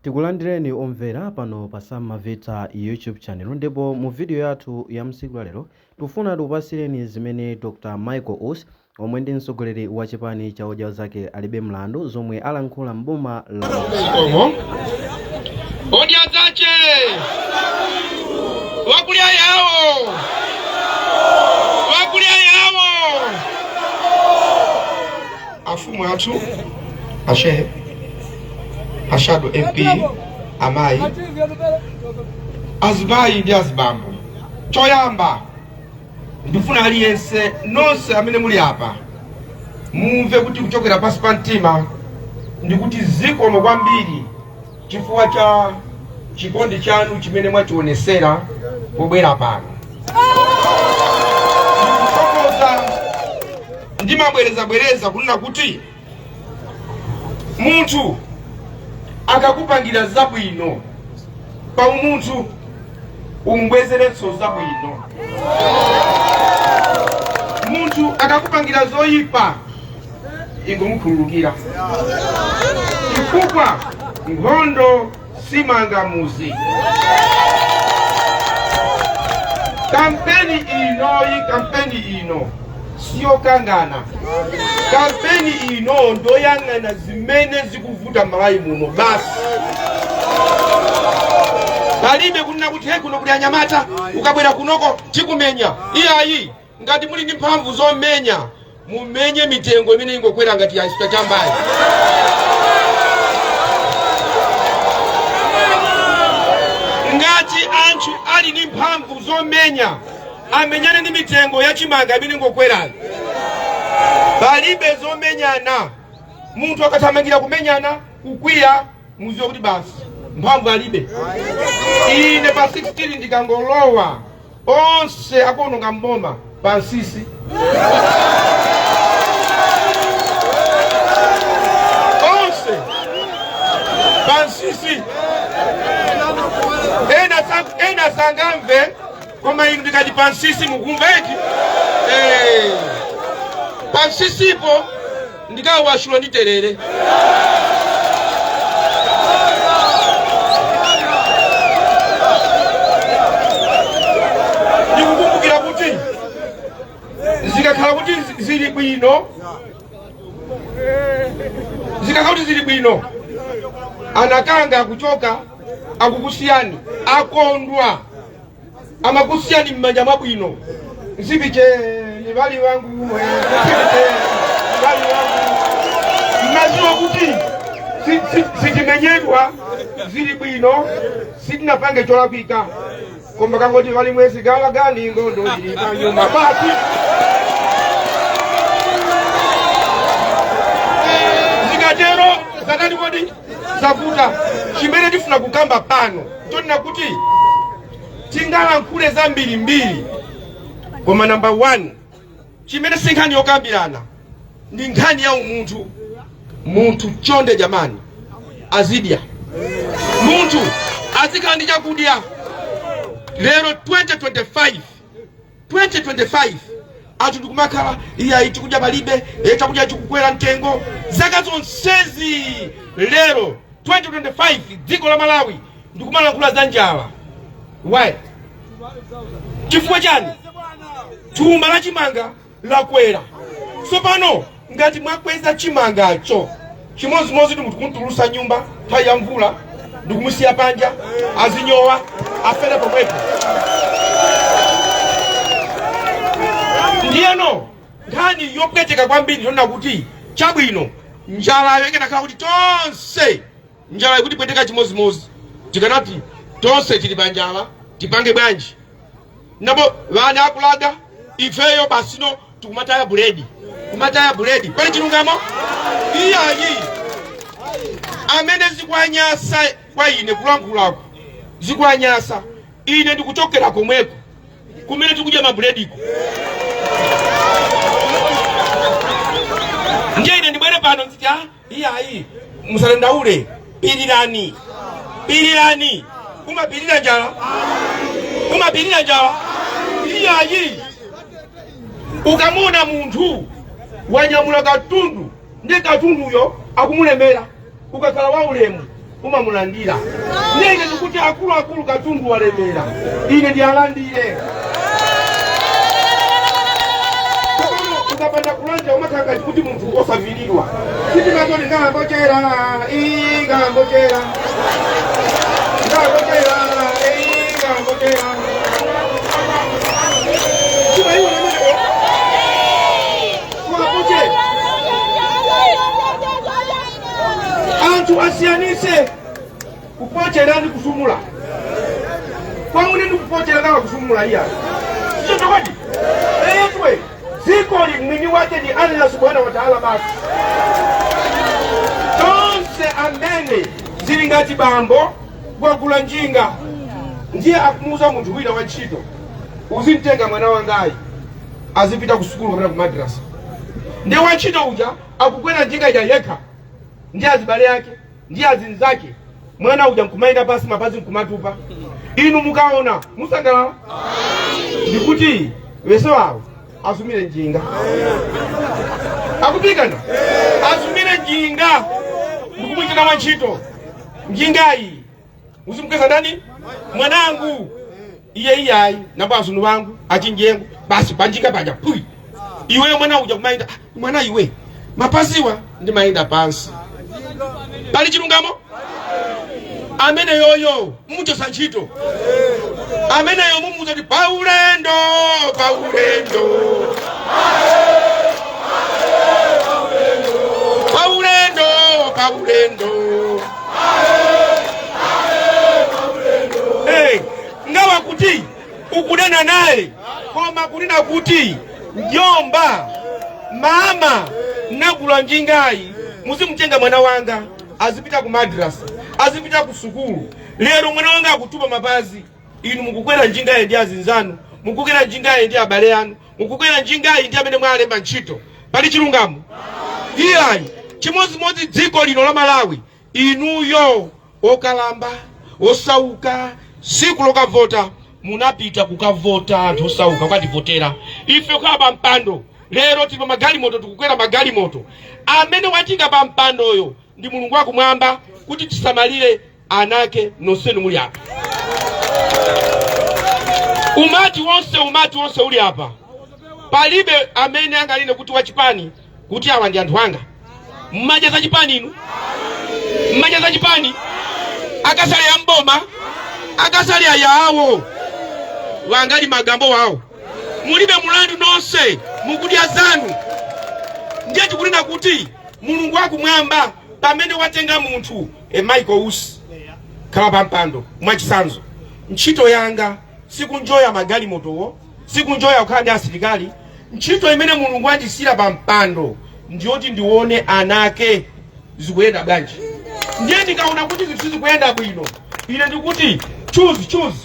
Tikulandireni omvera pano pa Sam Mavita YouTube channel, ndipo mu video yathu ya msiku lalero tikufuna tikupasireni zimene Dr. Michael Usi, omwe ndi mtsogoleri wa chipani cha Odya Zake Alibe Mlandu, zomwe alankhula m'boma la Komo odya zache wakulya yawo, wakulya yawo. Afumu athu, ashehe, a shadow MP, amayi, azimayi ndi azibambo, choyamba ndifuna aliyense, nonse amene muli apa, mumve kuti kuchokera pansi pa mtima ndikuti zikomo kwambiri chifukwa cha chikondi chanu chimene mwachionesera pobwera pano. Ndikuthokoza. Ndimabwerezabwereza kunena kuti munthu akakupangira zabwino pa umunthu, umubwezerenso zabwino. Munthu akakupangira zoyipa, ingomukhululukira, chifukwa nkhondo simanga muzi. Kampeni inoyi, kampeni ino siyokangana. Kampeni ino ndoyang'ana zimene zikuvuta Malawi muno basi. Palibe kunena kuti, "He, kuno kuli anyamata, ukabwera kunoko tikumenya." Iyayi. Ngati muli ndi mphamvu zomenya, mumenye mitengo imene ingokwera ngati yachita chambayi. Ngati anthu ali ndi mphamvu zomenya, amenyane ndi mitengo yachimanga imene ingokwerayo. Palibe zomenyana. Munthu akathamangira kumenyana, kukwiya, muziwe kuti basi, mphamvu alibe. Ine pa 16 ndikangolowa, onse akuononga mboma pansisi, onse pansisi. Ena sangamve, koma inu ndikati pansisi mukumva eti? Eh, pansisipo ndikawashula ndi terere. Ndikukumbukira kuti zikakhala kuti zili bwino, zikakhala kuti zili bwino, anakanga akuchoka, akukusiyani akondwa, amakusiyani m'manja mwabwino. Nsipiche bali wangu, nsipiche bali wangu. Mmaziwa kuti sitimenyedwa, zili bwino, sitinapange cholakwika. Koma kangoti vali mwezi galagani, ngondo zili panyumba basi. Zikatero zatani kodi? Zavuta. Chimene tifuna kukamba pano chonena kuti tingalankhule zambirimbiri, koma number 1, chimene si nkhani yokambirana, ndi nkhani ya umunthu. Munthu chonde jamani azidya, munthu azikhala ndi chakudya. Lero 2025, 2025, anthu tikumakhala, iyayi, chakudya palibe, chakudya chikukwera mtengo. Zaka zonsezi, lero 2025, dziko la Malawi ndikumalankhula za njala. Why? Chifukwa chani? Thumba la chimanga lakwera. Tsopano ngati mwakweza chimangacho, chimodzimodzi ndi munthu kumtulusa nyumba nthawi ya mvula ndikumusiya panja azinyowa, afere pomwepo. Ndiyeno nkhani yopweteka kwambiri yonena kuti, chabwino, njalayo ikanakhala kuti tonse njala ikutipweteka chimodzimodzi, tikanati tonse tili pa njala, tipange bwanji? Nabo vana akulaga, ifeyo basino tikumataya buledi, kumataya buledi. Pali chilungamo? Iyayi. Amene zikuwanyasa, kwa ine kulankhulako zikuwanyasa, ine ndikuchokera komweko kumene tikudya mabulediko. Ndiye ine ndibwere pano nziti, "Ah, iyayi, musadandaule, pirirani, pirirani." Umapirira njala? Umapirira njala? Iyayi. Ukamuna munthu wanyamula katundu, ndi katunduyo akumulemera, ukakhala waulemu Umamulandira. Ndiye ine ndikuti akuluakulu, katundu walemera, ine ndialandire. Tsopano ukapanda kulanja umakhala ngati kuti munthu osavinidwa. Sitimazoti ngambochera, ngambochera, ngambochera, ngambochera. Timaiona imene mwapochera. Anthu asiyanise kupochera ndi kusumula. Kwamune ndi kupochera kama kusumula iya sicho kodi eyetwe. Dziko li mwini wake ni Allah subhanahu wa ta'ala. Basi, tonse amene zili ngati bambo wagula njinga, ndiye akumuuza munthu wina wa ntchito, "Uzimtenga mwana wangayi azipita ku sukulu kapena ku madrasa." Ndiye wantchito uja akukwera njinga ija yekha ndi azibale ake ndi azinzake. Mwana uja nkumayenda pasi, mapazi nkumatupa. Inu mukaona musangalala? Ndikuti wese wawo asumire njinga, akupikana asumire njinga, ndikumuitana wantchito, "Njingayi uzimkweza ndani? Mwanangu." Iye, "Iyayi, napo azunu wangu achinjengo basi panjinga paja pui." Iweyo mwana uja kumayenda, "Ah, mwana iwe, mapaziwa ndimayenda pansi." Pali chilungamo? Amene yoyo mumuchosa ntchito. Ameneyo mumuza kuti paulendo, paulendo, paulendo, paulendo. Hey, ngawa kuti ukunena naye, koma kunena kuti, "Njomba, mama, nagula njingayi, muzimutenga mwana wanga azipita ku madrasa, azipita ku sukulu. Lero mwana wanga akutupa mapazi, inu mukukwera njingayi ndi azinzanu, mukukwera njingayi ndi abale anu, mukukwera njingayi ndi amene mwalemba ntchito." Pali chilungamo? Iyayi. Chimodzimodzi dziko lino la Malawi, inuyo okalamba, osauka, siku lokavota munapita kukavota. Anthu osauka kukativotera ife kukhala pa mpando. Lero tili pa magalimoto, tikukwera magalimoto. Amene watika pa mpandoyo ndi Mulungu wakumwamba, kuti tisamalire anake nonsenu muli apa. Umati wonse, umati wonse uli apa, palibe amene anganene kuti wachipani, kuti awa ndi anthu anga. Mmadya za chipani inu, mmadya za chipani. Akasali ya mboma, akasali ayawo wangali magambo wawo, mulibe mulandu, nonse mukudya zanu. Ndiye tikunena kuti Mulungu wakumwamba pamene watenga munthu Michael Usi khala pa mpando, mwachisanzo, ntchito yanga sikunjoya magalimotowo, sikunjoya kukhala ndi asilikali. Ntchito imene Mulungu andisira pa mpando ndiyoti ndione anake zikuyenda bwanji. Ndiye ndikaona kuti zinthu sizikuyenda bwino, ine ndikuti choose choose,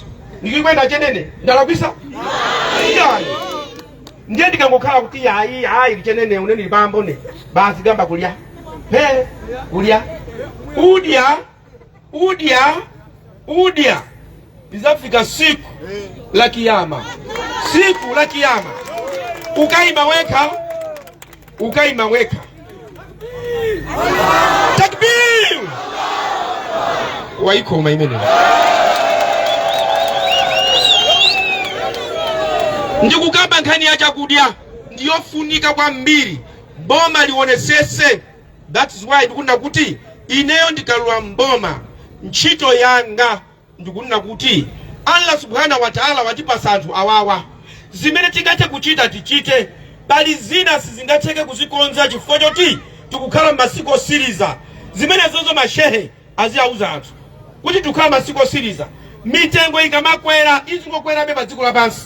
ndikuyenda chenene, ndalakwisa? Iyayi. Ndiye ndikangokhala kuti yayi, hayi, chenene uneni libambo ne basi, gamba kulya he kulya, udya, udya, udya, lizafika siku la kiyama. Siku la kiyama ukayima wekha, ukayima wekha. Takbir! Waikoma imene ndikukamba nkhani ya chakudya ndiyofunika kwambiri, boma lionesese. That is why ndikunena kuti ineyo ndikalowa mboma, ntchito yanga ndikunena kuti Allah subhanahu wa ta'ala watipasa anthu awawa, zimene tingathe kuchita tichite. Pali zina sizingatheke kuzikonza chifukwa choti tikukhala m'masiku osiriza. Zimene zozo mashehe aziyauza anthu kuti tikukhala masiku osiriza. Mitengo ikamakwera, izingokwerabe pa dziko lapansi,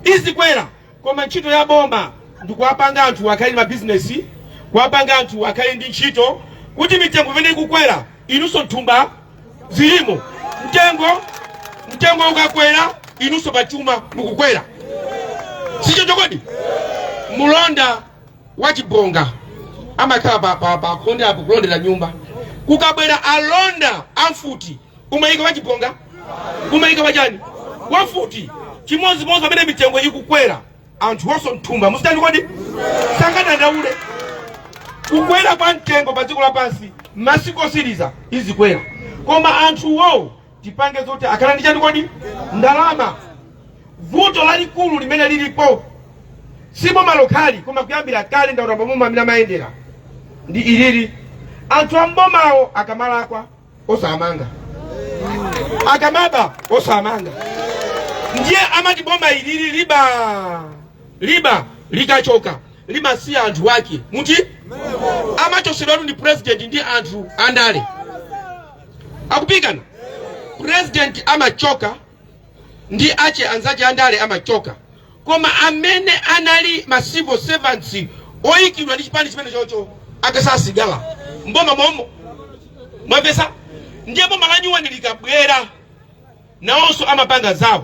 izikwera. Koma ntchito ya boma ndikuwapanga anthu akhale ndi mabizinesi, kuwapanga anthu akhale ndi ntchito, kuti mitengo imene ikukwera, inunso nthumba zilimo. Mtengo ukakwera, inunso pachuma mukukwera. Sichoncho kodi? Mulonda wachibonga amakhala pa khonde apo kulondera nyumba. Kukabwera alonda amfuti, umayika wachibonga, umayika wachani? Wafuti. Chimodzimodzi pamene mitengo ikukwera, anthu onso mthumba musitani kodi? Sangadandaule kukwera kwa mtengo pa dziko lapansi. Masiku osiriza izikwera, Koma anthuwo tipange zoti akhala ndi chani kodi? Ndalama. Vuto lalikulu limene lilipo si boma lokhali, koma kuyambira kale ndaona maboma amene amayendera ndi ilili: anthu ambomawo akamalakwa osamanga, akamaba osamanga. Ndiye amati boma ilili liba liba, likachoka limasiya anthu ake muti amachosedwatu ndi president ndi anthu andale akupikana. President amachoka ndi ache anzache andale amachoka, koma amene anali ma civil servants oyikidwa ndi chipani chimene chocho akasasigala mboma momo. Mwapesa? Ndiye boma la nyuwani likabwera, nawonso amapanga zawo.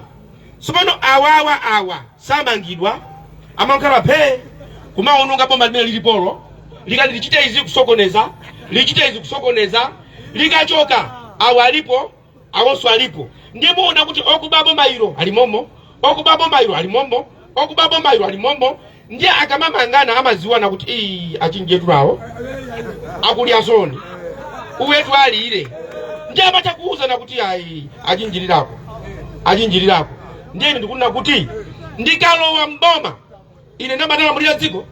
Tsopano awawa awa samangidwa, amakhala phee kumaononga boma limene lilipolo. Likati lichite izi, kusokoneza, lichite izi, kusokoneza. Likachoka, awa alipo, awonso alipo. Ndiye muona kuti okuba boma ilo alimomo, okuba boma ilo alimomo, okuba boma ilo alimomo. Ndiye akamamangana amaziwana kuti ii, achinjetulawo akulya zoni, uwetu alire. Ndiye amatha kuwuzana kuti ayi, achinjirirako, achinjirirako. Ndiye ine ndikunena kuti ndikalowa mboma ine ndamadalamulira dziko,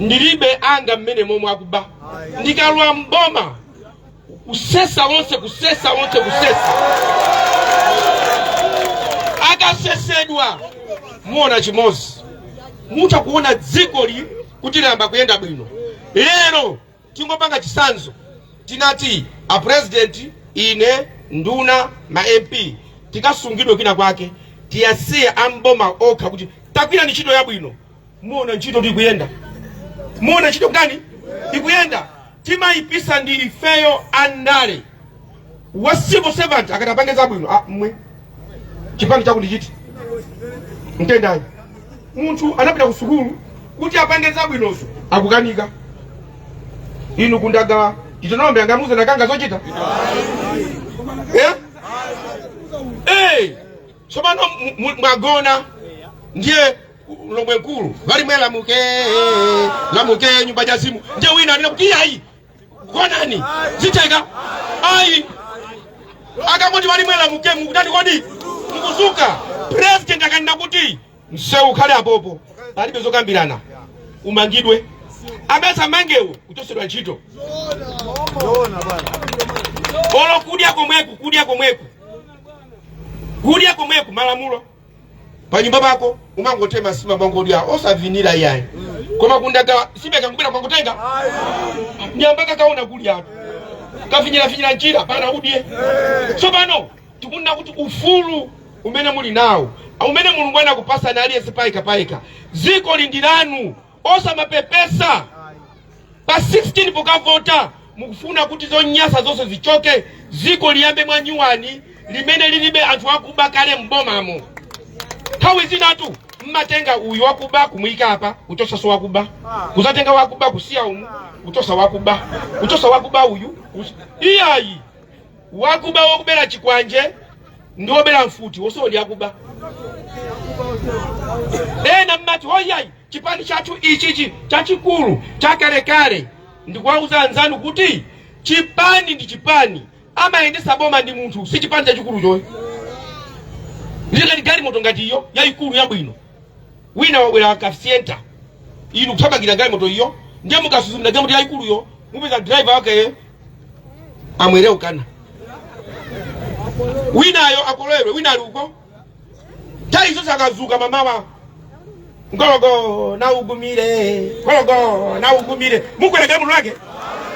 ndilibe anga mmene momwe akuba. Ndikalowa mboma, kusesa wonse, kusesa wonse, kusesa. Akasesedwa, muona chimozi, mutha kuona dzikoli kuti layamba kuyenda bwino. Lero tingopanga chisanzo, tinati a president, ine, nduna, ma MP tikasungidwe kwina kwake, tiyasiye amboma okha kuti tagwira ntchito yabwino. Muona ntchito tikuyenda, muona ntchito kutani ikuyenda. Timayipisa ndi ifeyo andale. Wa civil servant akati apange zabwino, ah, mwe chipani chakuti chiti mtendayi. Munthu anapita ku sukulu kuti apange zabwinozo, akukanika. Inu kundagala chitonombe angamuze nakanga zochita, eh? Eh, tsopano mwagona, ndiye lomwe mkulu valimwe lamuke lamuke nyumba ja zimu. Ndiye wina anena kuti iyayi, gonani, zitheka ayi. Akangoti valimwe lamuke, mukutani kodi? Mukuzuka. President akanena kuti msewu ukhale apopo, palibe zokambirana, umangidwe. Amene samangewo kuchosedwa ntchito. Olo kudya komweku, kudya komweku, kudya komweku, malamulo. Panyumba pako umangotema sima mwangodya osavinira iyayi, koma kundagala sibeka nkubwera kwangotenga nyamba kakaona kulya kafinyirafinyira njira pana udye. Tsopano tikunena kuti ufulu umene muli nawo, umene Mulungu anakupasani aliyense payekha payekha, dziko lindilanu, osamapepesa. Pa 16 pokavota, mukufuna kuti zonyasa zonse zichoke, dziko liyambe mwa nyuwani limene lilibe anthu akuba kale mbomamo. Nthawi zinatu mmatenga uyu wakuba kumuyika apa, kuchosaso wakuba, kuzatenga wakuba kusiya umu, kuchosa wakuba, kuchosa wakuba uyu. Iyayi, wakuba wokubera chikwanje ndi wobera mfuti wonsewo ndi akuba. Ena mmati oyayi, chipani chathu ichichi chachikulu chakalekale. Ndikuwauza anzanu kuti chipani ndi chipani, amayendesa boma ndi munthu, si chipani chachikulu choyo. Ndikati galimoto ngati iyo yayikulu yabwino, wina wabwera ka Sienta, inu kuthamangira galimoto iyo, ndiye mukasuzumira galimoto yayikuluyo mupeza driver wake amwere ukana, winayo akolere, wina ali uko. Nthawi zonse akazuka mamawa, nkologo na ugumire, nkologo na ugumire. Mukwera galimoto lake?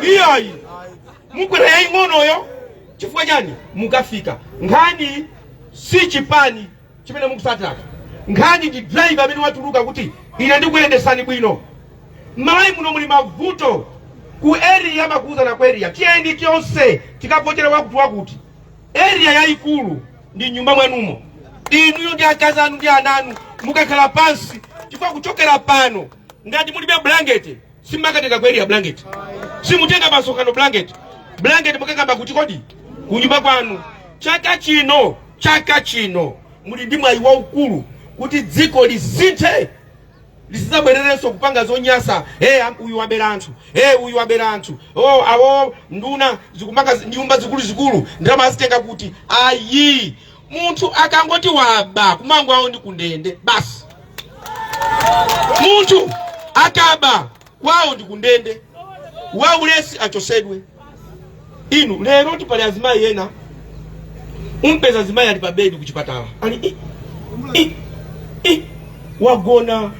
Iyayi, mukwera yaying'onoyo. Chifukwa chani? Mukafika. Nkhani si chipani chimene mukusatiracho, nkhani ndi driver amene watuluka kuti ine ndikuyendesani bwino. M'Malawi muno muli mavuto. Ku area makuuzana ku area, tiyeni tonse tikavotera wakuti wakuti. Area yayikulu ndi nyumba mwanumo, inuyo ndi akazi anu ndi ana anu mukakhala pansi. Chifukwa kuchokera pano, ngati mulibe blanket, simakatenga ku area blanket, simutenga pasonkhano blanket. Blanket mukakamba kuti kodi? Kunyumba kwanu. Chaka chino, chaka chino muli ndi mwayi waukulu kuti dziko lisinthe. Lisizabwererenso kupanga zonyasa. Hey, uyu wabera anthu, hey, uyu wabera anthu. Oh, awo nduna zikumanga nyumba zikuluzikulu, ndalama azitenga kuti? Ayi, munthu akangoti waba, kumango awo ndi kundende basi. Munthu akaba, kwawo ndi kundende, waulesi achosedwe. Inu, lero tipali azimayi ena, umpeza azimayi ali pa bedi kuchipatala, ali i, i, i, wagona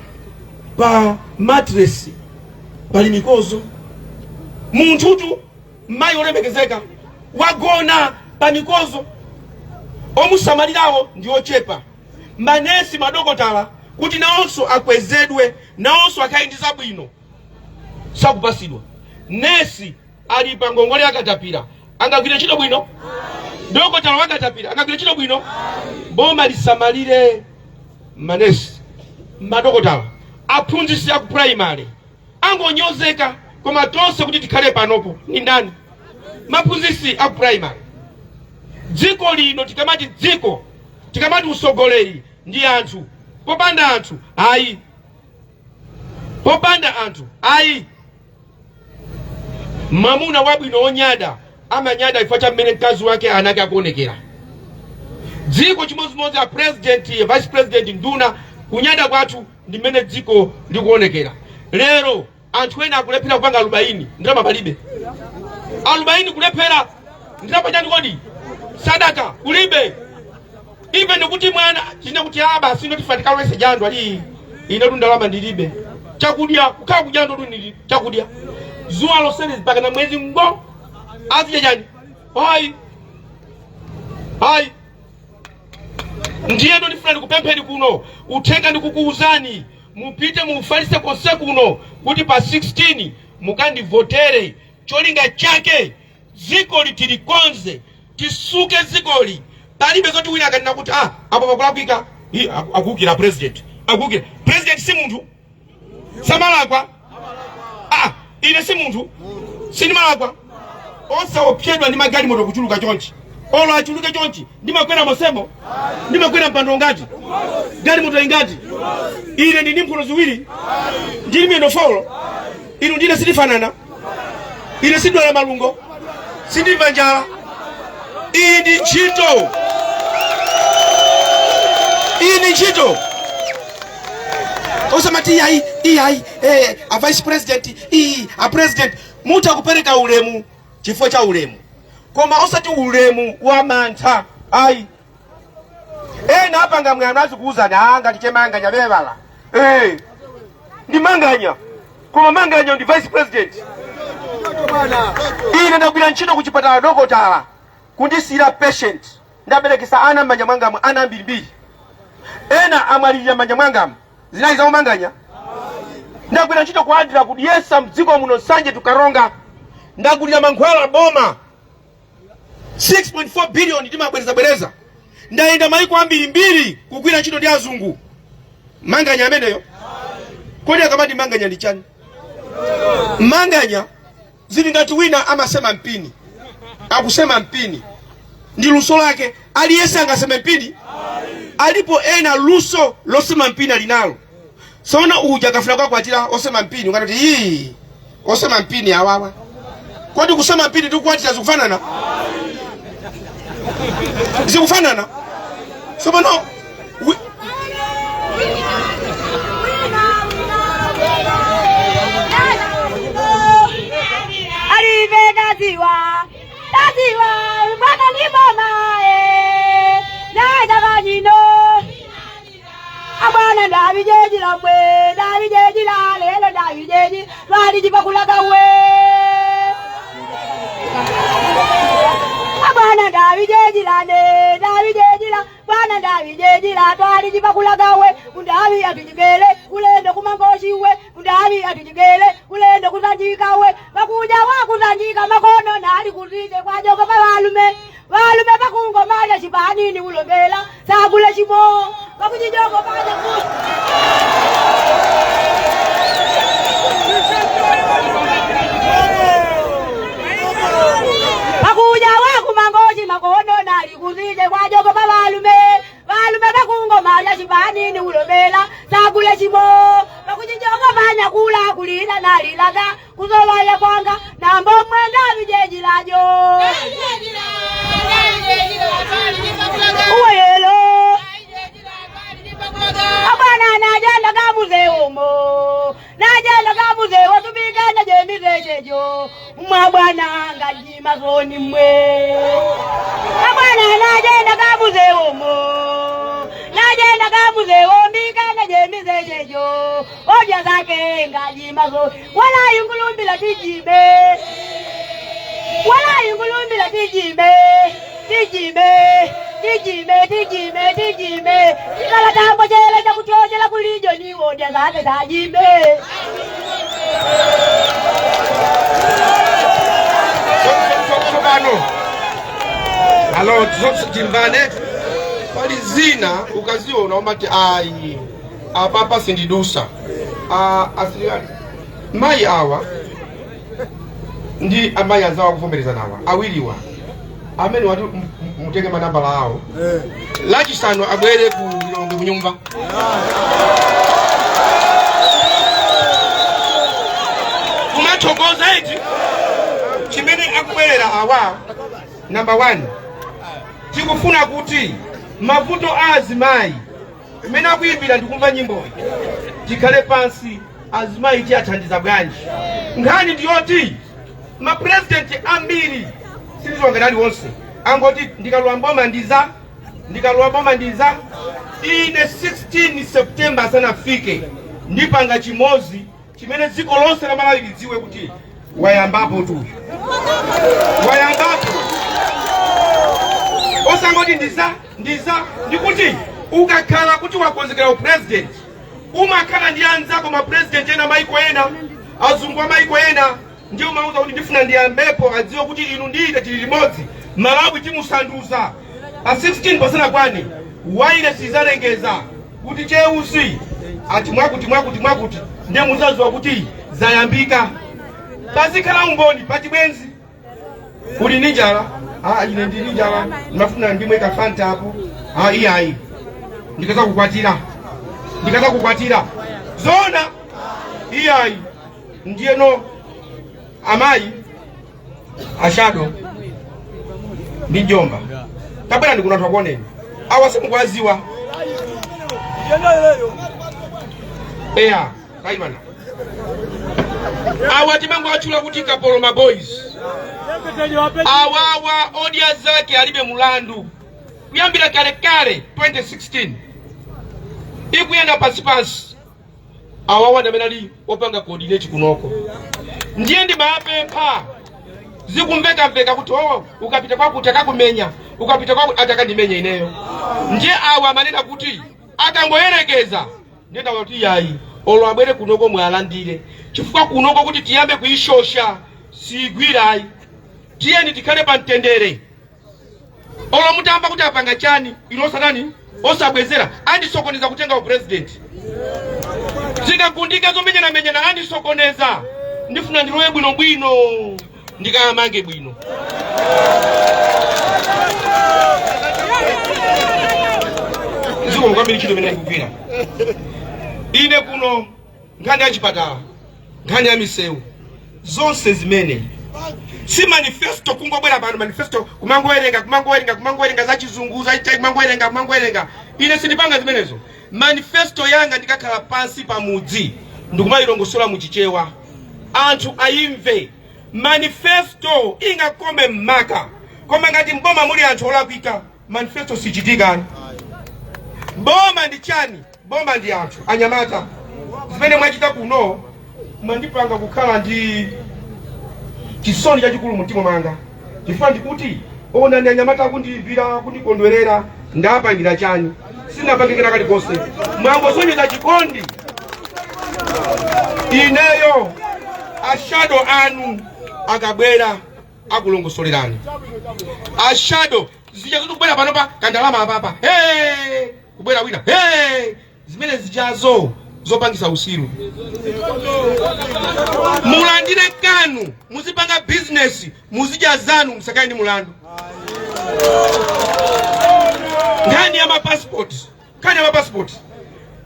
pa mattress, pali mikozo. Munthutu mayi olemekezeka wagona pa mikozo, omusamalirawo ndi ochepa. Manesi, madokotala, kuti nawonso akwezedwe, nawonso akhale ndi zabwino, sakupasidwa. Nesi ali pa ngongole akatapira, angagwire ntchito bwino? Dokotala wakatapira angagwire ntchito bwino? Boma lisamalire manesi, madokotala, aphunzitsi aku primary angonyozeka, koma tonse kuti tikhale panopo ni ndani? Maphunzitsi aku primary. Dziko lino, tikamati dziko, tikamati usogoleri, ndi anthu. Popanda anthu, ayi. Popanda anthu, ayi. Mwamuna wabwino wonyada amanyada chifukwa cha mmene mkazi wake, ana ake akuonekera. Dziko chimodzimodzi, a president, vice president, nduna, kunyada kwathu ndi mmene dziko likuonekera. Lero anthu ena akulephera kupanga alubaini, ndalama palibe. Alubaini kulephera, ndalama chani kodi? Sadaka kulibe. Even kuti mwana chine kuti ah, basi, ino tifa tikalowese jando, ali ine tu ndalama ndilibe, chakudya kukhala kujando tu ndili chakudya zuwa losene mpaka na mwezi ngo azidya chani? Ayi, ayi. Ndiyeno ndifuna ndikupempheni kuno, uthenga ndikukuwuzani, mupite muufalitse konse kuno kuti pa 16 mukandivotere. Cholinga chake dzikoli tilikonze, tisuke dzikoli. Palibe zoti wina akanena kuti ah, apo pakulakwika, akuwukira president, akuwukira president. Si munthu samalakwa? Ah, ine si munthu, sindimalakwa? Osaopsedwa ndi magalimoto kuchuluka chonchi. Olo achuluke chonchi, ndimakwera mosemo? Ndimakwera mpando ngati galimoto ingati? Ine ndini mphuno ziwiri, ndili miyendo four. Inu ndine sitifanana. Ine sindwala malungo, sindimva njala. Iyi ndi ntchito, iyi ndi ntchito. Osamati iyayi, iyayi, a vice president, iyi a president. Mutha kupereka ulemu chifukwa cha ulemu, koma osati ulemu wa mantha, ayi. Ena apanga mwano, azikuwuzani, ah, ngati chemanganya bevala, ndi manganya, koma manganya ndi vice president. Ine ndagwira ntchito ku chipatala, dokotala kundisiyira patient, ndaberekesa ana m'manja mwangamu, ana ambirimbiri, ena amwalirira m'manja mwangamu. Zinali zaumanganya? Ndagwira ntchito ku ADRA, kudyesa mdziko muno, Nsanje tukaronga. Ndagulira mankhwala boma 6.4 billion, timabwerezabwereza. Ndayenda maiko ambirimbiri kugwira ntchito ndi azungu. Manganya ameneyo? Kodi akamati manganya ndi chani? Manganya zili ngati wina amasema mpini, akusema mpini ndi luso lake. Aliyense angaseme mpini? Alipo ena luso losema mpini alinalo. Sono uja akafuna kukakwatira osema mpini, ungatoti ii, osema mpini awawa. Kodi kusema mpini ndi kukwatira zikufanana? Zikufanana? Sopano Alive taziwa, taziwa bwana ni mama e naja banyino abwana ndabijejila mwe ndabijejila lelo ndabijeji lwalijipakulagawe abwana ndabijejilane ndabijejila bwana ndabijejila twalijipakulagawe kundabi atujigele kulendo kumangoshiwe kundabi atujigele kulendo kutanjikawe bakuja wakutanjika makono nali kutije kwajoka babalume balume bakungomanya chipanini ulombela sakule chimo bakujijogo baja ku bakuja wakumangoji makono nali kutije kwajogo babalume balume bakungomanya chipanini ulombela sakule chimo. Kuchijoka panya kula kulila nalilaka kuzowaya kwanga nambo mwenda vijejilajo uweyelo abwana najenda kamuze umo najenda kamuze watubikana jemizejejo mwa bwana ngajimazoni mwe abwana najenda kamuze umo najenda kamuze wombikana jemizejejo odya zake ngajimazo wala yungulumbila tijibe wala yungulumbila tijibe tijime tijime tijime tijime tikala tambo chele chakuchochela kulijo niwodya zake tajime. Tsopano alo timvane, pali zina ukaziona umati ayi, apapa sindidusa. Ah, asilikali mayi awa ndi amayi anzawo akuvomereza nawa awiriwa amene wati mutenge manambala awo, Lachisanu abwere ku Lilongwe kunyumba kumathokoza eti chimene akubwerera awa. Number 1, tikufuna kuti mavuto a azimayi mmene akuyimbira ndikumva nyimboyi, tikhale pansi, azimayi tiyathandiza bwanji? Nkhani ndiyoti mapurezidenti ambiri, sindizongera aliwonse, angoti ndikalowa mboma ndiza, ndikalowa boma ndiza. Ine 16 September asanafike ndipanga chimozi chimene dziko lonse la Malawi lidziwe kuti wayambapo tuyu, wayambapo. Osangoti ndiza ndiza. Ndikuti ukakhala kuti wakonzekera upresident, umakhala ndi anzako mapresident ena, maiko ena, azungu a maiko ena, ndiye umauza kuti ndifuna ndiyambepo, adziwe kuti inu ndine tili limodzi, Malawi timusanduza. Pa 16 pasanakwane wailesi izalengeza kuti Cheusi ati mwakuti mwakuti mwakuti, ndiye muzadziwa kuti zayambika. Pazikhala umboni pachibwenzi. Uli ndi njala? Ah, ine ndili njala, ndimafuna ndimwe kafanta apo. Ah, iyayi, ndikaza kukwatira, ndikaza kukwatira zona. Iyayi. Ndiyeno amayi ashado ndi njomba, tabwera ndikuno anthu akuoneni. Awa simukuwaziwa eya, kaimana awa timangowatchula kuti Kapoloma Boys. Awawa Odya Zake Alibe Mulandu kuyambira kalekale 2016 ikuyenda pansipansi. Awawa ndi amene ali opanga coordinate kunoko. Ndiye ndimapempha, zikumvekamveka kuti oh, ukapita kwakuti akakumenya, ukapita kwakuti atakandimenya ineyo. Ndiye awa amanena kuti akangoyerekeza, ndiye ndawa kuti yayi, olo abwere kunoko mwalandire, chifukwa kunoko kuti tiyambe kuyishosha sigwirayi. Tiyeni tikhale pa mtendere. Olo mutamba kuti apanga chani, ino osatani, osabwezera. Andisokoneza kutenga upresident, zikagundika zomenyanamenyana andisokoneza. Ndifuna ndilowe bwinobwino, ndikamange bwino. Zikomo kwambiri ntchito imene ndikugwira ine kuno, nkhani ya chipatala, nkhani ya misewu, zonse zimene si manifesto. Kungobwera pano manifesto kumangowerenga, kumangowerenga, kumangowerenga za chizungu za kumangowerenga, kumangowerenga. Ine sindipanga zimenezo. Manifesto yanga ndikakhala pansi pamudzi ndikumayilongosola muchichewa, anthu ayimve. Manifesto ingakome mmaka, koma ngati mboma muli anthu olakwika, manifesto sichitika. Boma ndi chani? Boma ndi anthu. Anyamata, zimene mwachita kuno mwandipanga kukhala ndi chisoni chachikulu mumtima mwanga, chifukwa ndikuti onani anyamata akundiimbira, akundikondwerera, ndapangira chani? Sinapangikira kalikonse, mwangosonyeza chikondi. Ineyo ashado anu akabwera akulongosolerani. Ashado zija zoti kubwera panopa kandalama apapa, hey! Kubwera wina, hey! Zimene zijazo zopangisa usiru. Mulandire kanu, muzipanga bizinesi, muzidya zanu, musakaye ndi mulandu. Nkhani ya mapasipoti, nkhani ya mapasipoti.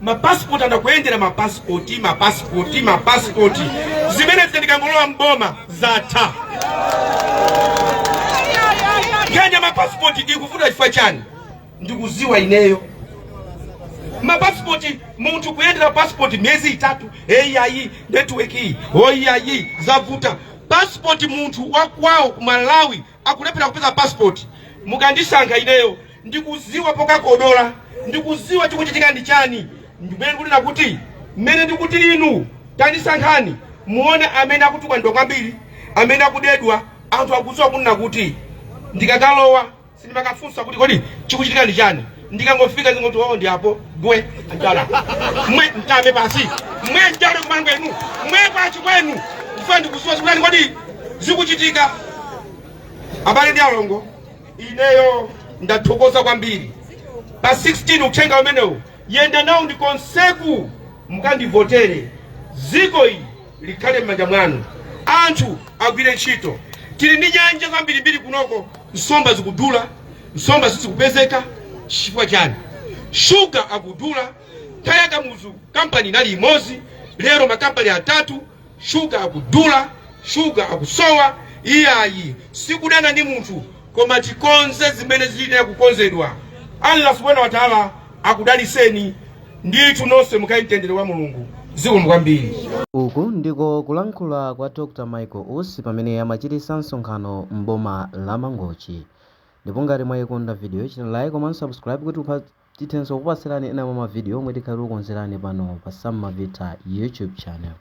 Mapasipoti andakuyendera mapasipoti, mapasipoti, mapasipoti. Zimene zikangolowa mboma zatha. Nkhani ya mapasipoti ikuvuta chifukwa chani? Ndikuziwa ineyo. Mapasipoti, munthu kuyendera pasipoti miyezi 3, eyayi network iyi, oyayi zavuta. Pasipoti, munthu wakwawo ku Malawi akulephera kupeza pasipoti. Mukandisankha ineyo, ndikuziwa pokakodola, ndikuziwa chikuchitika ndi chani. Ndimene ndikunena kuti mmene ndikuti inu tandisankhani, muone amene akutukwanidwa kwambiri, amene akudedwa. Anthu akuziwa kunena kuti ndikakalowa sindimakafunsa kuti kodi chikuchitika ndi chani. Ndikangofika zingoti oh, ndi apo gwe njala mwe mtame pasi mwe njala kumango enu mwe kwachi kwenu kufa. Ndikuziwa zikutani, kodi zikuchitika. Abale ndi alongo, ineyo ndathokoza kwambiri. Pa 16 uthenga umenewu yenda nawo ndi konseku, mukandivotere, dziko ili likhale m'manja mwanu, anthu agwire ntchito. Tili ndi nyanja zambirimbiri kunoko, nsomba zikudula, nsomba sizikupezeka. Chifukwa chani? Shuga akudula. Nthawi ya Kamuzu kampani inali imodzi, lero makampani atatu. Shuga akudula, shuga akusowa. Iyayi, sikudana ndi munthu, koma tikonze zimene zilina kukonzedwa. Allah subhanahu wa taala akudaliseni ndithu nonse, mukhale mtendere wa Mulungu. Zikomo kwambiri. Uku ndiko kulankhula kwa Dr Michael Usi pamene amachititsa msonkhano m'boma la Mangochi. Ndipo ngati mwayikonda video, chitani like komanso subscribe kuti tithenso kupatsirani ena mwa mavidiyo omwe tikhale tikukonzerani pano pa Sam Mavita YouTube channel.